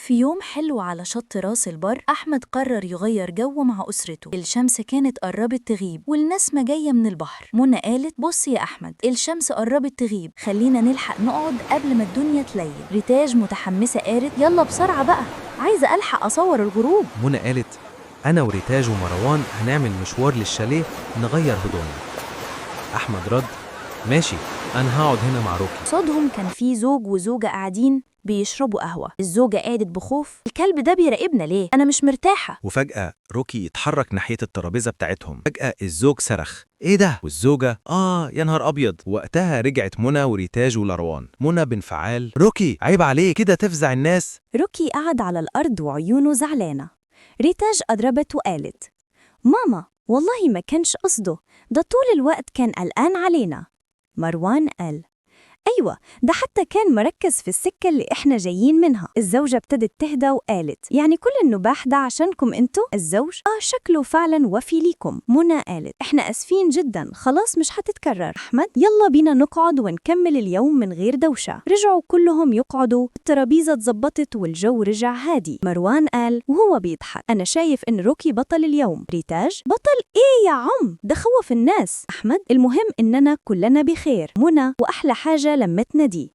في يوم حلو على شط راس البر، أحمد قرر يغير جو مع أسرته. الشمس كانت قربت تغيب والنسمة جاية من البحر. منى قالت: بص يا أحمد، الشمس قربت تغيب، خلينا نلحق نقعد قبل ما الدنيا تليل. ريتاج متحمسة قالت: يلا بسرعة بقى، عايزة ألحق أصور الغروب. منى قالت: أنا وريتاج ومروان هنعمل مشوار للشاليه نغير هدومنا. أحمد رد: ماشي، أنا هقعد هنا مع روكي. قصادهم كان في زوج وزوجة قاعدين بيشربوا قهوة. الزوجة قالت بخوف: الكلب ده بيراقبنا ليه؟ أنا مش مرتاحة. وفجأة روكي يتحرك ناحية الترابيزة بتاعتهم. فجأة الزوج صرخ: ايه ده؟ والزوجة: اه يا نهار ابيض. وقتها رجعت منى وريتاج ولروان. منى بانفعال: روكي عيب عليك كده تفزع الناس. روكي قعد على الأرض وعيونه زعلانة. ريتاج قربت وقالت: ماما، والله ما كانش قصده، ده طول الوقت كان قلقان علينا. مروان قال: أيوة، ده حتى كان مركز في السكة اللي إحنا جايين منها. الزوجة ابتدت تهدى وقالت: يعني كل النباح ده عشانكم انتوا؟ الزوج: آه شكله فعلا وفي ليكم. منى قالت: إحنا آسفين جدا، خلاص مش هتتكرر. أحمد: يلا بينا نقعد ونكمل اليوم من غير دوشة. رجعوا كلهم يقعدوا، الترابيزة اتظبطت والجو رجع هادي. مروان قال وهو بيضحك: أنا شايف إن روكي بطل اليوم. ريتاج: بطل إيه يا عم؟ ده خوف الناس. أحمد: المهم إننا كلنا بخير. منى: وأحلى حاجة لمتنا دي.